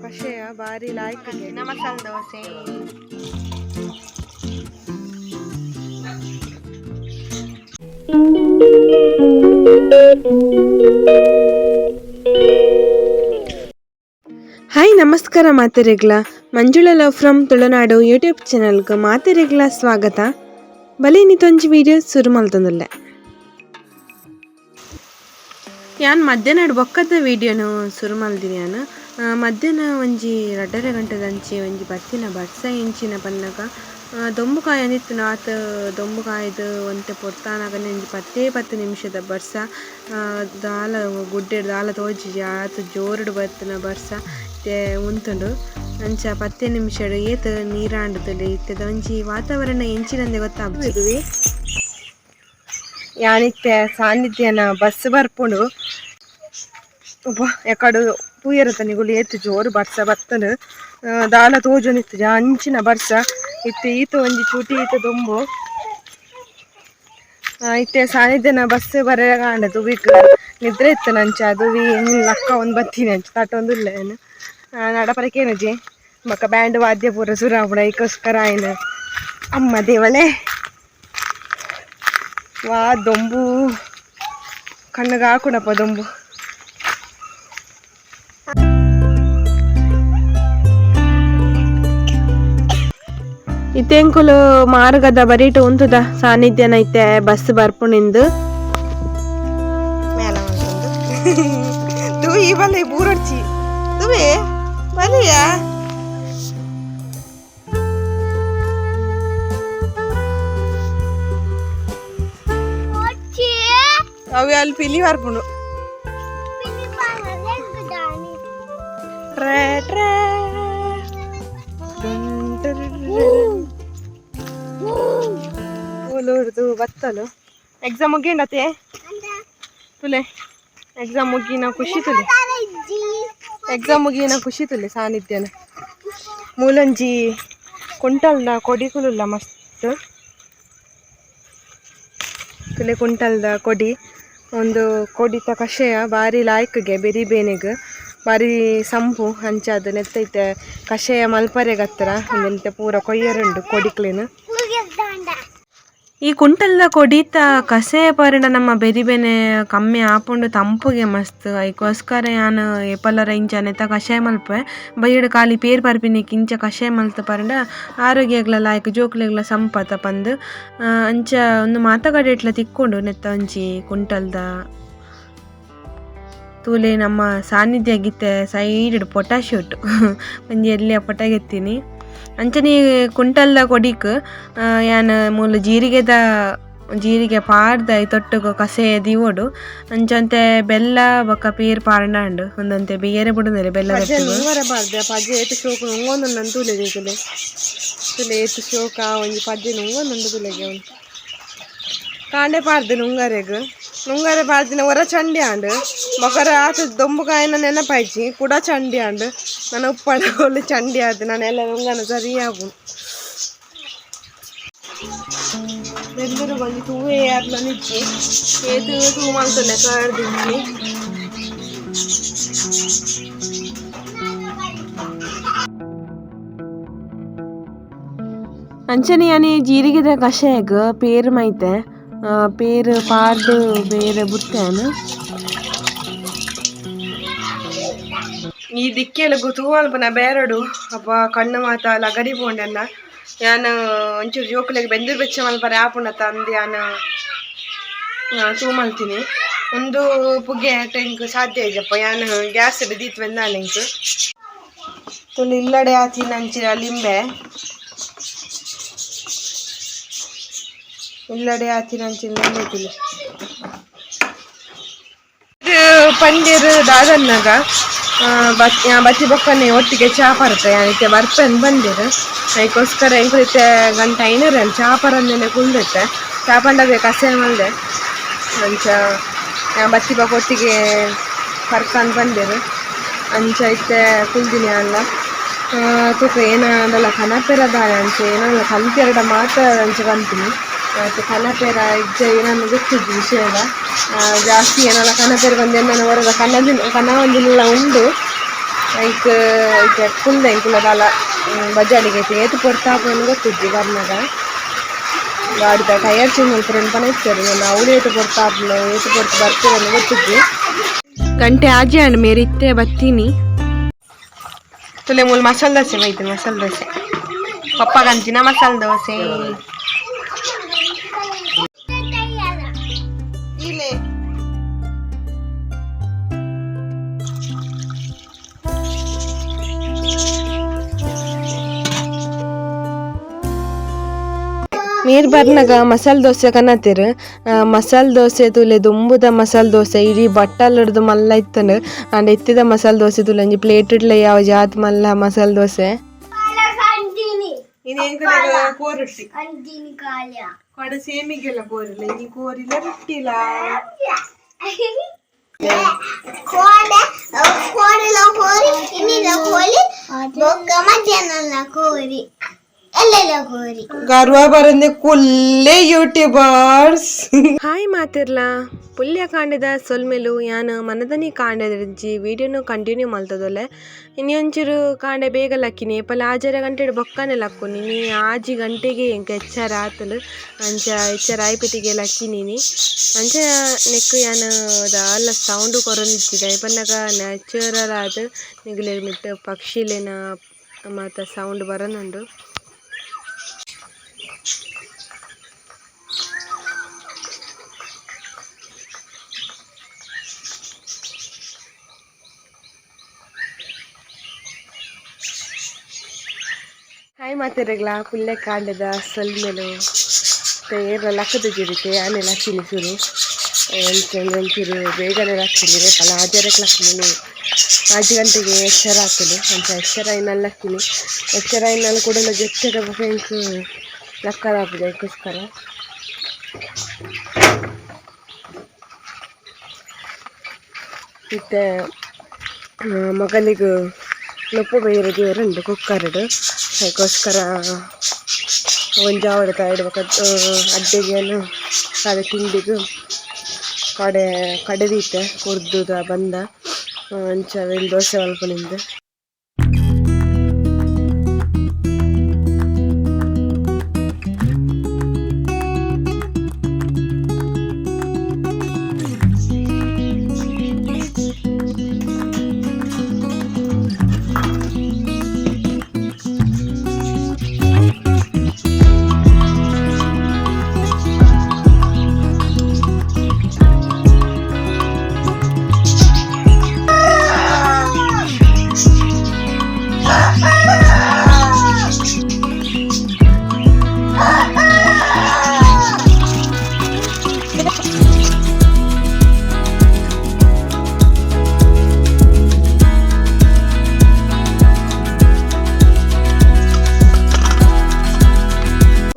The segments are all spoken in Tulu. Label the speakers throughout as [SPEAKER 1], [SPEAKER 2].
[SPEAKER 1] ಕಷಾಯ ಬಾರಿ ಲಾಯ್ಕ್
[SPEAKER 2] ಮಸಾಲೆ ದೋಸೆ.
[SPEAKER 1] ಹಾಯ್ ನಮಸ್ಕಾರ ಮಾತೆರೆಗ್ಲ, Manjula love from Tulunadu YouTube ಚಾನಲ್ಗೆ ಮಾತೆರೆಗ್ಲ ಸ್ವಾಗತ. ಬಲೆ ನಿತೊಂಜಿ ವೀಡಿಯೋ ಸುರು ಮಲ್ತೊಂದುಲ್ಲೆ. ಯಾನ್ ಮಧ್ಯಾಹ್ನ ಬೊಕ್ಕದ ವೀಡಿಯೋನು ಸುರು ಮಲ್ದಿನಿ. ಯಾನ್ ಮಧ್ಯಾಹ್ನ ಒಂಜಿ 2.5 ಗಂಟೆದಂಚಿ ಒಂಜಿ ಬತ್ತಿನ ಬರ್ಸ ಎಂಚಿನ ಪನ್ನಗ ದೊಂಬು ಕಾಯೊಂದಿತ್ತು. ಆತ್ ದೊಂಬು ಕಾಯ್ದು ಒಂತೆ ಪೊರ್ತಾನಗನೆ ಒಂಜಿ 10 ನಿಮಿಷದ ಬರ್ಸ, ದಾಲ ಗುಡ್ಡೆಡ್ ದಾಲ ತೋಜಿಜಿ, ಆತ್ ಜೋರುಡು ಬತ್ತಿನ ಬರ್ಸ ಇತ್ತೆ ಉಂತುಂಡು. ಅಂಚ 10 ನಿಮಿಷಡ್ ಏತ್ ನೀರಾಂಡುದುಲೆ. ಇತ್ತೆದ ಒಂಜಿ ವಾತಾವರಣ ಎಂಚಿನಂದೆ ಗೊತ್ತಾಪುಜಿ. ಯಾನಿತ್ತೆ ಸಾನ್ನಿಧ್ಯನ ಬಸ್ ಬರ್ಪುಂಡು. ಎಕಡು ತೂಯರ ತನಿಗುಲು ಏತ್ ಜೋರು ಬರ್ಸ ಬತ್ತನು, ದಾಲ ತೋಜೊಂದಿತ್ತು ಅಂಚಿನ ಬರ್ಸ ಇತ್ತೆ. ಈತ ಒಂಜಿ ಚೂಟಿ ಈತ ದೊಂಬು. ಇತ್ತೆ ಸಾನ್ನಿಧ್ಯನ ಬಸ್ ಬರೆಗಾಂಡ ತುವಿಕ್ ನಿದ್ರೆ ಇತ್ತು ನಂಚ ದುವಿ ಲಕ್ಕ ಒಂದು ಬತ್ತೀನಿ ಅಂಚ ತಟ್ಟೊಂದುಲ್ಲ. ಏನು ನಡಪರಕೇನುಜಿ ಬೊಕ್ಕ ಬ್ಯಾಂಡ್ ವಾದ್ಯ ಪೂರ ಸುರು ಆಪುಂಡು, ಐಕೋಸ್ಕರ ಆಯ್ನ. ಅಮ್ಮ ದೇವಲೇ, ವಾ ದೊಂಬು ಕಣ್ಣಗೆ ಹಾಕುಣಪ್ಪ ದೊಂಬು. ಇತ್ತೆಂಕುಲು ಮಾರ್ಗದ ಬರೀಟು ಉಂತುದ ಸಾನ್ನಿಧ್ಯನ ಇತ್ತೆ ಬಸ್ ಬರ್ಪುಣಿಂದು. ಮೇಲ ತೂಯಿ ಬಲೆ ಬೂರಡ್ಚಿ ತುವೆ ಬಲೆಯಾ. ಅవి ಅಲ್ಲಿ ಪಿಲಿ ಬರ್ಪುಂಡು. ಟ್ರೇ ಟ್ರೇ ಓಲೋರ್ದು ಬತ್ತಲು. ಎಕ್ಸಾಮ್ ಮುಗಿಂಡತೆ ತುಲೆ, ಎಕ್ಸಾಮ್ ಮುಗಿನ ಖುಷಿ ತುಲೆ, ಎಕ್ಸಾಮ್ ಮುಗಿನ ಖುಷಿ ತುಲೆ ಸಾನ್ನಿಧ್ಯನ. ಮೂಲಂಜಿ ಕುಂಟಲ್ದ ಕೊಡಿ ಕುಲುಲ್ಲ ಮಸ್ತ್ ತುಲೆ. ಕುಂಟಲ್ದ ಕೊಡಿ ಒಂದು ಕೊಡಿತ ಕಷಾಯ ಬಾರಿ ಲಾಯ್ಕ್ಗೆ, ಬೆರಿ ಬೇನೆಗ್ ಬಾರಿ ಸಂಪು. ಅಂಚಾದ್ ನೆತ್ತೈತೆ ಕಷಾಯ ಮಲ್ಪರೆಗತ್ತರ ಒಂದೆಂತ ಪೂರ ಕೊಯ್ಯರುಂಡು ಕೊಡಿಕ್ಲೇನು. ಈ ಕುಂಟಲ್ದ ಕೊಡಿತ ಕಷಾಯ ಪರ್ಂಡ ನಮ್ಮ ಬೆರಿ ಬೇನೆ ಕಮ್ಮಿ ಆಪುಂಡು, ತಂಪುಗೆ ಮಸ್ತ್. ಐಕೋಸ್ಕರ ಯಾನ್ ಏಪಲರ ಇಂಚ ನೆತ್ತ ಕಷಾಯ ಮಲ್ಪೆ. ಬಯ್ಯಡ್ ಖಾಲಿ ಪೇರ್ ಪರ್ಪಿನೆಕ್ ಇಂಚ ಕಷಾಯ ಮಲ್ತ್ ಪರ್ಂಡ ಆರೋಗ್ಯಗ್ಲ ಲಾಯ್ಕ್, ಜೋಕ್ಲೆಗ್ಲ ಸಂಪತ ಪಂದ್. ಅಂಚ ಒಂದು ಮಾತ ಕಡೆಟ್ಲ ತಿಕ್ಕೊಂಡು ನೆತ್ತ ಒಂಜಿ ಕುಂಟಲ್ದ ತೂಲೆ. ನಮ್ಮ ಸಾನ್ನಿಧ್ಯ ಗಿತ್ತೆ ಸೈಡ್ ಪೊಟ ಶೂಟ್ ಒಂಜಿ ಎಲ್ಯ ಪೊಟ ಗೆತ್ತೀನಿ. ಅಂಚನೆ ಕುಂಟಲ್ದ ಕೊಡಿಕ್ ಯಾನ್ ಮೂಲು ಜೀರಿಗೆದ ಜೀರಿಗೆ ಪಾಡ್ದ ತೊಟ್ಟುಗು ಕಸೆ ದೀವೊಡು. ಅಂಚಂತೆ ಬೆಲ್ಲ ಬೊಕ್ಕ ಪೇರ್ ಪಾಡ್ಂಡ ಒಂದಂತೆ ಬೇರೆ ಬುಡುಂದೆಲೆ ಬೆಲ್ಲ. ನುಂಗರ ಪಾಡ್ದೆ ಪಜ್ಜೆ ಏತ್ ಶೋಕು ನುಂಗೊಂದುಂಡು ತೂಲೆ ತುಲೆ ತುಲೆ ಏತ್ ಶೋಕ ಒಂಜಿ ಪಜ್ಜೆ ನುಂಗೊಂದುಂಡು ತುಲೆಗೆ. ಅವ್ನು ಕಾಂಡೆ ಪಾಡ್ದೆ ನುಂಗರೆಗ್, ನುಂಗರೆ ಪಾಡ್ದಿನ ಒರ ಚಂಡಿ ಆಂಡ್. ಬೊಕರ ಆತ ದೊಂಬುಕಾಯಿನ ನೆನಪಾಯ್ಚಿ, ಕುಡ ಚಂಡಿ ಆಂಡ್. ನನ್ನ ಉಪ್ಪಡ ಒಳ್ಳೆ ಚಂಡಿ ಆದ್ ನಾನು ಎಲ್ಲ ನುಂಗನ ಸರಿ ಆಪುಂಡು. ಬೆಂದೂರು ಒಂಜಿ ತೂವೆ ಏರ್ಲ ನಿಜ್ಜಿ, ಏತ್ ತೂ ಮಲ್ತೊಂಡೆ ಕರ್ದಿಜ್ಜಿ. ಅಂಚನೆ ಯಾನಿ ಜೀರಿಗೆದ ಕಷಾಯಗ್ ಪೇರ್ ಮೈತೆ, ಪೇರ್ ಪಾಡ್ದ್ ಬೇರೆ ಬುಡ್ತೇನೆ. ಈ ದಿಕ್ಕೆಲಗು ತೂ ಮಲ್ಪುನ ಬೇರಡು ಅಪ್ಪ ಕಣ್ಣು ಮಾತ ಲಗಡಿ ಪೋಂಡನ್ನ. ಯಾನ್ ಒಂಚೂರು ಜೋಕುಲೆಗ್ ಬೆಂದೂರು ಬೆಚ್ಚ ಮಲ್ಪರೆ ಆಪುಂಡತ್ತ ಅಂದ್ ಯಾನ್ ತೂ ಮಲ್ತೀನಿ. ಒಂದು ಪುಗೆ ಎಂಕ್ ಸಾಧ್ಯ ಇಜ್ಜಪ್ಪ, ಯಾನ್ ಗ್ಯಾಸ್ ದೀತ್ ಬೆಂದಾನೆ ಎಂಕ್. ತುಲು ಇಲ್ಲಡೆ ಆತಿನ ಅಂಚಿನ ಲಿಂಬೆ, ಇಲ್ಲಡೆ ಆತಿನ ಅಂಚಿನ ಲಿಂಬೆ ತುಲು. ಪಂಡಿರ್ ದಾದನ್ನಾಗ ಬತ್ತಿ ಬೊಕ್ಕನೆ ಒಟ್ಟಿಗೆ ಚಾ ಪರ್ತೆ. ಇತ್ತೆ ಬರ್ಪೆನ್ ಬಂದಿರು, ಐಕೋಸ್ಕರ ಎಂಕುಲು ಇತ್ತೆ ಗಂಟೆ 500 ಚಾ ಪರಂದೆನೆ ಕುಲ್ದಿತ್ತೆ. ಚಾ ಪಂಡವೆ ಕಸೆ ಮಲ್ದೆ. ಅಂಚ ಬತ್ತಿ ಬೊಕ್ಕ ಒಟ್ಟಿಗೆ ಪರ್ಕಂದ್ ಬಂದಿರು. ಅಂಚ ಇತ್ತೆ ಕುಲ್ದಿನಿ ಅಲ್ಲ. ತೂಕ ಏನಾಂಡಲ ಕನಪೆರ ದಾನೆ ಅಂಚ ಏನಾಂಡಲ ಕಲ್ತೆರಡ ಮಾತ್ರ ಅಂಚ ಪನ್ಪಿನಿ. ಆತ್ ಕನಪೆರ ಇಜ್ಜ ಏನನ್ನು ಗೊತ್ತಿಜ್ಜಿ ವಿಷಯದ. ಜಾಸ್ತಿ ಏನಲ್ಲ ಕನಪೆರ ಬಂದು ಎನ್ನನ ಹೊರದ ಕನದಿನ ಕನ ಒಂದಿಲ್ಲ ಉಂಡು. ಐಕ್ ಐತೆ ಕುಲ್ದ ಎಂಕುಲ ದಾಲ ಬಜಾಲಿಗೆ ಐತೆ ಏತ್ ಪೊರ್ತಾಪುಂಡು ಗೊತ್ತಿಜ್ಜಿ ಬರ್ನಗ ಗಾಡಿದ ಟೈರ್ ಚೇಂಜ್ ಮಲ್ಪುರೆನ್ ಪನ ಇತ್ತೆರ್ ನನ ಅವ್ಲು ಏತ್ ಪೊರ್ತಾಪುಂಡು ಏತ್ ಪೊರ್ತು ಬರ್ಪೆರ್ ಗೊತ್ತಿಜ್ಜಿ ಗಂಟೆ ಆಜಿ ಆಂಡ್ ಮೇರ್ ಇತ್ತೆ ಬತ್ತೀನಿ. ತುಲೆ ಮೂಲು ಮಸಾಲೆ ದೋಸೆ ಬೈತು ಮಸಾಲೆ ದೋಸೆ ಪಪ್ಪ ಕಂಚಿನ ಮಸಾಲೆ ದೋಸೆ. ಮೇರ್ ಬರ್ನಗ ಮಸಾಲೆ ದೋಸೆ ಕನತೆರ್. ಮಸಾಲೆ ದೋಸೆ ತೂಲೆ ದುಂಬುದ ಮಸಾಲೆ ದೋಸೆ ಇಡೀ ಬಟ್ಟಲ್ ಮಲ್ಲ ಇತ್ತುಂಡು. ಆಂಡ ಇತ್ತಿದ ಮಸಾಲೆ ದೋಸೆ ತೂಲೆ ಒಂಜಿ ಪ್ಲೇಟ್ ಇಡ್ಲೆ ಯಾವ ಜಾತ್ ಮಲ್ಲ ಮಸಾಲೆ ದೋಸೆ. ಸೇಮಿಗೆಲ್ಲ ಕೋರಿಲ್ಲ ಇನಿ ಕೋರಿಲ್ಲ ರೊಟ್ಟಿಲ.
[SPEAKER 2] ಕೋಡೆ ಕೋಡೆಲ ಕೋರಿ ಇನ್ನಿಲ್ಲ ಕೋಳಿ ಬೊಕ್ಕ ಮಧ್ಯಾಹ್ನ ಕೋರಿ ಎಲ್ಲೆಲ್ಲ ಕೋರಿ.
[SPEAKER 1] ಗರ್ವ ಬರಂದೆ ಕುಲ್ಲೆ ಯೂಟ್ಯೂಬರ್ಸ್. ಹಾಯ್ ಮಾತಿರ್ಲಾ ಪುಲ್ಯ ಕಾಂಡೆದ ಸೊಲ್ಮೆಲು. ಯಾನ್ ಮನದನಿ ಕಾಂಡೆದಿಂಚಿ ವಿಡಿಯೋನು ಕಂಟಿನ್ಯೂ ಮಲ್ತದೊಲೆ. ಇನಿ ಒಂಚೂರು ಕಾಂಡೆ ಬೇಗ ಲಕ್ಕಿನಿ. ಏಪಲ ಆಜರೆ ಗಂಟೆಡ್ ಬೊಕ್ಕನೆ ಲಕ್ಕುನಿ. ಇನಿ 6 ಗಂಟೆಗೆ ಎಂಕ್ ಎಚ್ಚರ ಆತುಂಡು. ಅಂಚ ಎಚ್ಚರ ಆಯಿಪೆಟ್ಟಿಗೆ ಲಕ್ಕಿನಿ. ಅಂಚ ನೆಕ್ಕ್ ಯಾನ್ ದಾಲ ಸೌಂಡ್ ಕೊರೊಂದಿಜ್ಜಿ. ದಾಯೆ ಪನ್ನಗ ನ್ಯಾಚುರಲ್ ಆದ್ ನಿಗುಲೆಗ್ ಮಿತ್ತ್ ಪಕ್ಷಿಲೆನ ಮಾತ ಸೌಂಡ್ ಬರೊಂದುಂಡು. ಹಾಯ್ ಮಾತೆರೆಗ್ಲ ಪುಲ್ಯ ಕಾಂಡೆದ ಸೊಲ್ಮೆಲು. ಏರ್ಲ ಲಕ್ಕದ ಜಿರಿತೆ ಆನೆ ಲಕ್ಕಿನಿ ಸುರು ಒಂಚೂರು ಬೇಗನೆ ಲಕ್ಕಿನಿ. ರೇಪಲ ಆಜರಕ್ಕೆ ಲಕ್ಕಿನಿ. 5 ಗಂಟೆಗೆ ಎಚ್ಚರ ಆತುಂಡು. ಅಂಚ ಎಚ್ಚರ ಆಯಿನಲ್ಲಿ ಲಕ್ಕಿನಿ. ಎಚ್ಚರ ಆಯಿನಲ್ಲಿ ಕುಡಲ ಜೆತ್ತೆದ ಬೊಕ ಎಂಕ್ ಲಕ್ಕದ ಆಪುಜಿ ಐಕೋಸ್ಕರ. ಇತ್ತೆ ಮಗಲಿಗ್ ನುಪ್ಪು ಬೈರೆ ದೇವರುಂಡು ಕುಕ್ಕರ್ಡ್. ಐಕೋಸ್ಕರ ಒಂಜಾವಡೆ ತಾಯಿಡ್ ಬೊಕ ಅಡ್ಡೆಗೇನು ಅದ ತಿಂಡಿಗ್ ಕಡೆ ಕಡೆದೀತೆ ಕುರ್ದುದ ಬಂದ ಅಂಚ ಅವೆನ್ ದೋಸೆ ಮಲ್ಪುನಿಂದ್.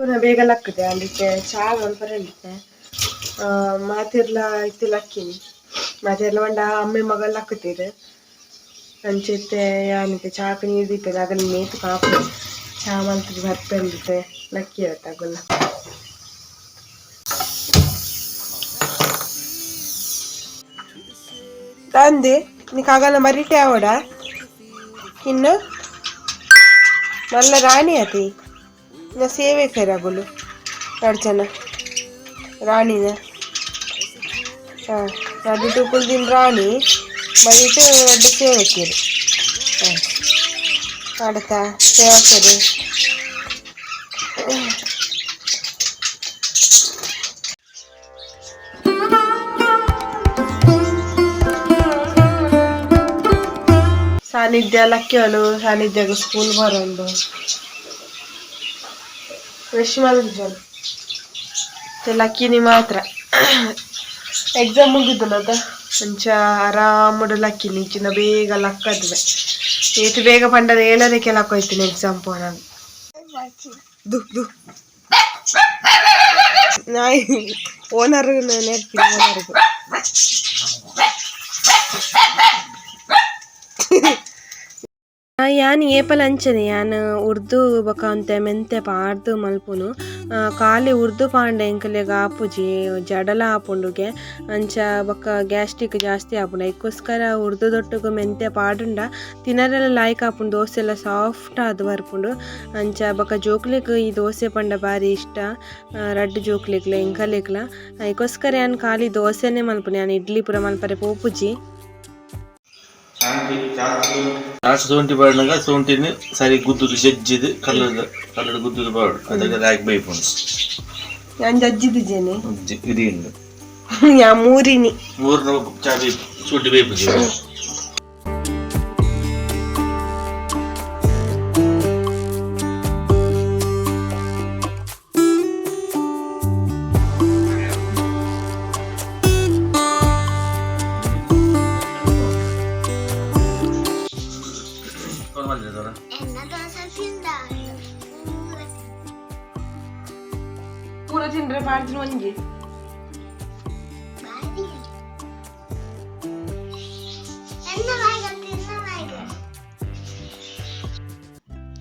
[SPEAKER 1] ಪೂರ ಬೇಗ ಲಕ್ಕುದೆ ಅಂದಿತ್ತೆ ಚಾ ಮಲ್ಪರೆ ಮಾತೆರ್ಲ ಇತ್ತೆ ಲಕ್ಕಿನಿ. ಮಾತೆರ್ಲ ಪಂಡ ಅಮ್ಮೆ ಮಗಲ್ ಲಕ್ಕುತೆರ್. ಅಂಚ ಇತ್ತೆ ಯಾನ್ ಇತ್ತೆ ಚಾಕ್ ನೀರು ದೀಪೆರ್ ಅಗಲ್ ನೇತು ಕಾಪು ಚಾ ಮಲ್ತುದು ಬರ್ಪೆ ಅಂದಿತ್ತೆ ಲಕ್ಕಿಯೆರತ್ತ ಅಗುಲ್ಲ. ದಾಂದೆ ನಿಕ್ ಅಗಲ ಮರಿಟೆ ಆವಡ ಇನ್ನು ಮಲ್ಲ ರಾಣಿ ಅತಿ ನ ಸೇವೆ ಅಗುಲು ರಡ್ಡ್ ಜನ ರಾಣಿನ. ನಡುಟು ಕುಲ್ದಿನ ರಾಣಿ ಬರಿಟ್ ರಡ್ಡ್ ಸೇವಕಿಯರು. ಆಡತ ಸೇವಕರು. ಸಾನ್ನಿಧ್ಯ ಲಕ್ಕಿಯಳು ಸಾನ್ನಿಧ್ಯಗ್ ಸ್ಕೂಲ್ ಬರೋಂಡು ಬ್ರಷ್ ಮಲ್ಪುಜಲ್ ಲಕ್ಕಿನಿ ಮಾತ್ರ. ಎಕ್ಸಾಮ್ ಮುಗಿದುಲದ ಅಂಚ ಆರಾಮಡ್ ಲಕ್ಕಿನಿ. ಇಜ್ಜಿಂಡ ಬೇಗ ಲಕ್ಕದುವೆ. ಏತ್ ಬೇಗ ಪಂಡದ 7ಕ್ಕೆ ಲಕ್ಕೋಯ್ತೀನಿ ಎಕ್ಸಾಮ್ ಪೋನಾಗ. ದು ದು ನಾಯಿ ಓನರ್ ನೆರ್ಪಿನಿ ಓನರ್ಗ್. ಯಾನ್ ಏಪಲ ಅಂಚನೆ ಯಾನ್ ಉರ್ದು ಬೊಕ ಒಂತೆ ಮೆಂತೆ ಪಾಡ್ದ್ ಮಲ್ಪುನು. ಖಾಲಿ ಉರ್ದು ಪಾಂಡೆ ಎಂಕಲೆಗ್ ಆಪುಜಿ ಜಡಲ ಆಪುಂಡುಗೆ ಅಂಚ ಬೊಕ್ಕ ಗ್ಯಾಸ್ಟ್ರಿಕ್ ಜಾಸ್ತಿ ಆಪುಂಡು ಐಕೋಸ್ಕರ ಉರ್ದುದೊಟ್ಟುಗು ಮೆಂತ್ಯ ಪಾಡುಂಡ ತಿನರೆಲ ಲಾಯ್ಕ್ ಆಪುಂಡು ದೋಸೆ ಎಲ್ಲ ಸಾಫ್ಟ್ ಆದ್ ಬರ್ಪುಂಡು ಅಂಚ ಬೊಕ್ಕ ಜೋಕ್ಲೆಗ್ ಈ ದೋಸೆ ಪಂಡ ಬಾರಿ ಇಷ್ಟ ರಡ್ಡ್ ಜೋಕ್ಲೆಗ್ಲ ಎಂಕಲೆಗ್ಲ ಐಕೋಸ್ಕರ ಯಾನ್ ಖಾಲಿ ದೋಸೆನೆ ಮಲ್ಪುನೆ ಯಾನ್ ಇಡ್ಲಿ ಪೂರ ಮಲ್ಪರೆ ಪೋಪುಜಿ.
[SPEAKER 3] ಶುಂಠಿ ಪಾಡಿನಾಗ ಶುಂಠಿನ ಸರಿ ಗುದ್ದುದು ಜಜ್ಜಿದು ಕಲ್ಲದ ಕಲ್ಲದ ಗುದ್ದುದು ಪಾಡು ಅದಕ್ಕೆ ಲಾಯ್ಕ್ ಬೈಪುಂಡು.
[SPEAKER 1] ಯಾನ್ ಜಜ್ಜಿದಿಜೇನೆ.
[SPEAKER 3] ಇಡಿ ಉಂಡು.
[SPEAKER 1] ಯಾ ಮೂರಿನಿ.
[SPEAKER 3] ಮೂರು ಚಾ ಬೈಪು ಶುಂಠಿ ಬೈಪುಜಿ.
[SPEAKER 2] ಎನ್ನ ದೋಸೆ ತಿಂದ.
[SPEAKER 1] ಪೂರ ತಿಂದ್ರೆ ಪಾಡ್ದಿನ ಒಂಜಿ.
[SPEAKER 2] ಬಾರಿ ಎನ್ನ ಬಾಯಿಗೆ ತಿನ್ನ ಬಾಯಿಗೆ.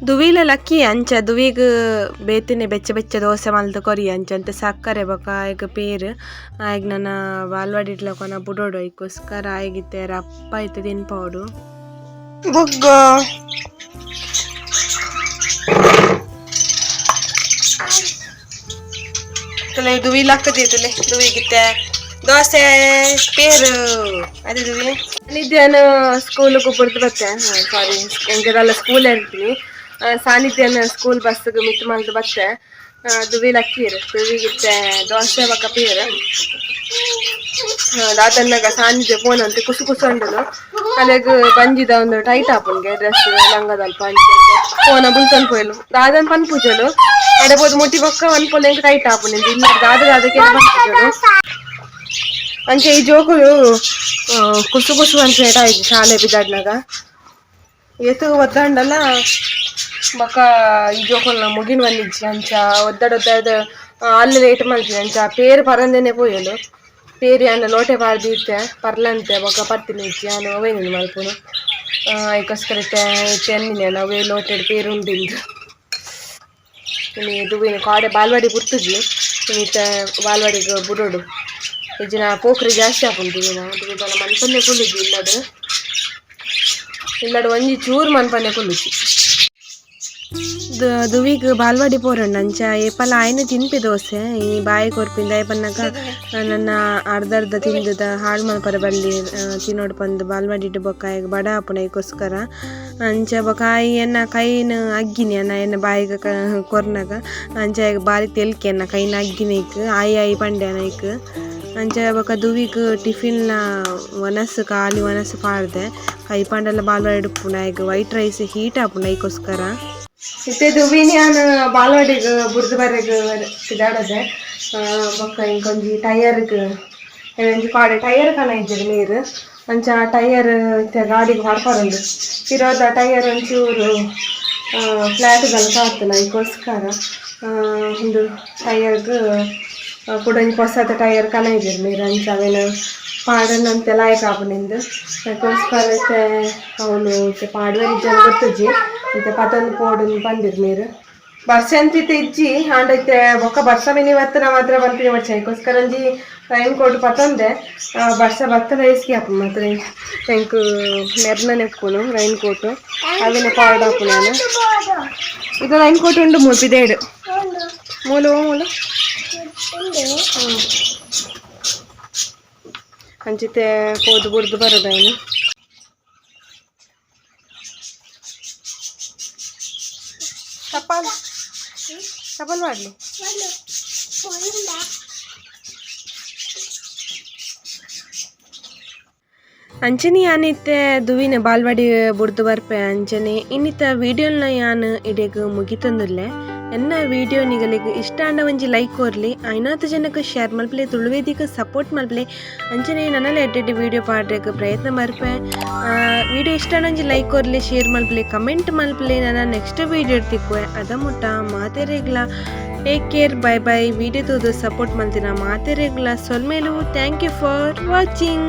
[SPEAKER 1] ದುವಿಲ ಲಕ್ಕಿ ಅಂಚ ದುವಿಗ್ ಬೇತಿನೆ ಬೆಚ್ಚ ಬೆಚ್ಚ ದೋಸೆ ಮಲ್ತ್ ಕೊರಿ ಅಂಚ ಅಂತೆ ಸಕ್ಕರೆ ಬೊಕ ಆಯ್ಗ್ ಪೇರ್ ಆಯ್ಗ್ ನನ ಬಾಲ್ವಾಡಿಡ್ಲ ಕೊನ ಬುಡೋಡು ಐಕೋಸ್ಕರ ಆಯ್ಗಿತ್ತೆ ರಪ್ಪ ಇತ್ತೆ ತಿನ್ಪೋಡು ಬೊಗ್ಗ. ತುಲೆ ದುವಿ ಲಕ್ಕದಿತ್ತಲೆ ದುವಿಗಿತ್ತೆ ದೋಸೆ ಪೇರು ಅದೇ ದುವಿ. ಸಾನಿಧ್ಯಾನ ಸ್ಕೂಲ್ಗೆ ಬುಡ್ದು ಬತ್ತೆ, ಸಾರಿ, ಎಂಕದಲ್ಲ ಸ್ಕೂಲ್ ಹೇಳ್ತೀನಿ, ಸಾನಿಧ್ಯಾನ ಸ್ಕೂಲ್ ಬಸ್ಗೆ ಮಿತ್ ಮಲ್ದು ಬತ್ತೆ. ದುವಿ ಲಕ್ಕೀರು ದುವಿಗಿತ್ತೆ ದೋಸೆ ಬೊಕ್ಕ ಪೇರು. ದಾದನ್ನಾಗ ಸಾನಿಧ್ಯ ಫೋನ್ ಅಂತ ಕುಸು ಕುಸು ಅಂಡಲು ಅಲೆಗ್ ಬಂಜಿದ ಒಂದು ಟೈಟ್ ಆಪುನ್ಗೆ ಡ್ರೆಸ್ ಲಂಗದಲ್ಪ ಅಂಚ ಫೋನ ಬುಲ್ತನ್ ಪೋಯಲು ದಾದನ್ ಪನ್ಪುಜಲು ಅಡೆ ಪೋದು ಮುಟ್ಟಿ ಬೊಕ್ಕ ಪನ್ಪೊಲೆ ಎಂಕ್ ಟೈಟ್ ಆಪುಂಡು ಇಲ್ಲ ದಾದ ದಾದಕ್ಕೆ ಪನ್ಪುಜಲು. ಅಂಚೆ ಈ ಜೋಕುಲು ಕುಸು ಕುಸು ಅಂತ ಆಯ್ತು ಶಾಲೆ ಬಿದ್ದಾಡ್ನಾಗ ಏತು ಒದ್ದಾಂಡಲ ಬೊಕ್ಕ ಈ ಜೋಕುಲ್ನ ಮುಗಿನ ಬಂದಿಜ್ಜಿ ಅಂಚ ಒದ್ದಾಡ ಒದ್ದಾಡ ಅಲ್ಲಿ ಲೇಟ್ ಮಲ್ತಿನಿ ಅಂಚ ಪೇರು ಪರಂದೆನೆ ಪೋಯಲು ಪೇರು ಯಾನ್ ಲೋಟೆ ಪಾಡ್ದಿತ್ತೆ ಪರ್ಲಂತೆ ಬೊಕ್ಕ ಪತ್ತಿನ ಇಜ್ಜಿ ಯಾನ್ ಅವೇನು ಮಲ್ಪುನು ಐಕೋಸ್ಕರ ಇತ್ತೆ ಇತ್ತೆ ಎನ್ನಿನಿ ಯಾನ್ ಅವೇ ಲೋಟೆಡ್ ಪೇರು ಉಂಡಿಂದು. ಇನಿ ದುವಿನ ಕಾಡೆ ಬಾಲ್ವಾಡಿ ಬುರ್ತುಜಿ ಇತ್ತೆ ಬಾಲ್ವಾಡಿಗ್ ಬುಡೋಡು ಇಜ್ಜಿನ ಪೋಕ್ರಿ ಜಾಸ್ತಿ ಆಪುಂಡು. ದುವಿನ ದುವಿ ದಾಲ ಮನ್ಪಂದೆ ಕುಲ್ಲುಜಿ ಇಲ್ಲಡ್ ಇಲ್ಲಡ್ ಒಂಜಿ ಚೂರು ಮನ್ಪಂದೆ ಕುಲ್ಲುಜಿ. ದುವಿಗ್ ಬಾಲ್ವಾಡಿ ಪೋರಂಡು ಅಂಚ ಏಪಲ ಆಯ್ನ ತಿನ್ಪಿ ದೋಸೆ ಇನಿ ಬಾಯಿ ಕೊರ್ಪಿಂದ ಪನ್ನಗ ನನ್ನ ಅರ್ಧ ಅರ್ಧ ತಿಂದದ ಹಾಳು ಮಲ್ಪರೆ ಬಲ್ಲಿ ತಿನ್ನೋಡು ಪಂದ್ ಬಾಲ್ವಾಡಿಡ್ ಬೊಕ್ಕ ಆಯಗ್ ಬಡ ಆಪುಂಡು ಐಕೋಸ್ಕರ. ಅಂಚ ಬೊಕ್ಕ ಆಯ್ ಎನ್ನ ಕೈನ್ ಅಗ್ಗಿನಿ ಅನ್ನ ಎನ್ನ ಬಾಯಿಗ್ ಕೊರ್ನಗ ಅಂಚ ಆಯಗ್ ಬಾರಿ ತೆಲ್ಕೆ ಎನ್ನ ಕೈನ್ ಅಗ್ಗಿನೈಕ್ ಆಯ್ ಆಯ್ ಪಂಡೆ ಐಕ್. ಅಂಚ ಬೊಕ್ಕ ದುವಿಗ್ ಟಿಫಿನ್ಲ ವನಸ್ ಖಾಲಿ ವನಸ್ ಪಾಡ್ದೆ ಕೈ ಪಾಂಡಲ ಬಾಲ್ವಾಡಿಡ್ ಉಪ್ಪುಂಡು ಆಯಗ್ white rice heat ಆಪುಂಡು ಐಕೋಸ್ಕರ. ಇತ್ತೆ ದುವಿನಿ ಯಾನ್ ಬಾಲ್ವಾಡಿಗ್ ಬುಡ್ದು ಬರೆಗ್ ಪಿದಾಡದೆ. ಬೊಕ್ಕ ಇಂಕೊಂಜಿ ಟೈರ್ಗ್ ಒಂಜಿ ಕಾಡೆ ಟೈರ್ ಕನ ಇಜ್ಜೆರ್ ನೀರು ಅಂಚ ಟೈರ್ ಇತ್ತೆ ಗಾಡಿಗ್ ಪಾಡ್ಪಾರುಂಡು ಪಿರೋದ ಟೈರ್ ಒಂಚೂರು ಫ್ಲಾಟ್ ದಲ್ಕ ಆತುಂಡು ಐಕೋಸ್ಕರ ಉಂದು ಟೈರ್ಗ್ ಕುಡೊಂಜಿ ಪೊಸತ ಟೈರ್ ಕನ ಇಜ್ಜೆರ್ ನೀರು ಅಂಚ ಅವೆನ್ ಪಾಡೊಂದಂತೆ ಲಾಯ್ಕ್ ಆಪುಂಡು ಐಕೋಸ್ಕರ. ಇತ್ತೆ ಅವ್ಲು ಇತ್ತೆ ಪಾಡುವೆರ್ ಇಜ್ಜಂದ್ ಗೊತ್ತುಜ್ಜಿ ಇತ್ತೆ ಪತೊಂದು ಪೋಡುಂದು ಪಂದಿರ್ ನೀರು. ಬರ್ಸ ಅಂತ ಇತ್ತೆ ಇಜ್ಜಿ ಆಂಡ ಇತ್ತೆ ಬೊಕ್ಕ ಬರ್ಸ ಮಿನಿ ಬತ್ತನ ಮಾತ್ರ ಪನ್ಪಿನ ಬಚ್ಚ ಐಕೋಸ್ಕರ ಒಂಜಿ ರೈನ್ ಕೋಟ್ ಪತೊಂದೆ. ಬರ್ಸ ಬತ್ತದ ಇಸ್ಕಿ ಆಪುಂಡು ಮಾತ್ರ ಎಂಕ್ ನೆರ್ನನೆ ಉಪ್ಪುನು ರೈನ್ ಕೋಟ್ ಅವೆನ್ ಪಾಡ್ದ್ ಆಪುಂಡು ಯಾನ್. ಇದು ರೈನ್ ಕೋಟ್ ಉಂಡು ಮೂಲು ಪಿದೇಡು ಮೂಲು ಮೂಲು ಅಂಚಿತೆ ಪೋದು ಬುಡ್ದು ಬರೋದು ಐನು. ಚಪ್ಪಲ್ ಚಪ್ಪಲ್ ಮಾಡಲಿ. ಅಂಚನೆ ಯಾನ್ ಇತ್ತೆ ದುವಿನ ಬಾಲ್ವಾಡಿ ಬುಡ್ದು ಬರ್ಪೆ. ಅಂಚನೆ ಇನ್ನಿತ ವೀಡಿಯೋನ ಯಾನ್ ಇಡೆಗ್ ಮುಗಿತೊಂದುಲ್ಲೆ. ಎನ್ನ ವೀಡಿಯೋ ನಿಗಲಿಗ್ ಇಷ್ಟ ಆಂಡ ಒಂಜಿ ಲೈಕ್ ಕೊರ್ಲಿ, ಐನಾತ್ ಜನಕ್ ಶೇರ್ ಮಲ್ಪಲೆ, ತುಳುವೇದಿಗ್ ಸಪೋರ್ಟ್ ಮಲ್ಪಲೆ. ಅಂಚನೆ ನನಲ ಎಡ್ಡೆಡ್ ವೀಡಿಯೋ ಪಾಡ್ರೆಗ್ ಪ್ರಯತ್ನ ಮಲ್ಪೆ. ವೀಡಿಯೋ ಇಷ್ಟ ಆಂಡ ಒಂಜಿ ಲೈಕ್ ಕೊರ್ಲಿ, ಶೇರ್ ಮಲ್ಪಲೆ, ಕಮೆಂಟ್ ಮಲ್ಪಲೆ. ನನ ನೆಕ್ಸ್ಟ್ ವೀಡಿಯೋ ತಿಕ್ಕುವೆ, ಅದ ಮುಟ್ಟ ಮಾತೆರೆಗ್ಲ take care, bye bye. Video ತೂದು ಸಪೋರ್ಟ್ ಮಲ್ತಿನ ಮಾತೆರೆಗ್ಲ ಸೊಲ್ಮೆಲು. Thank you for watching.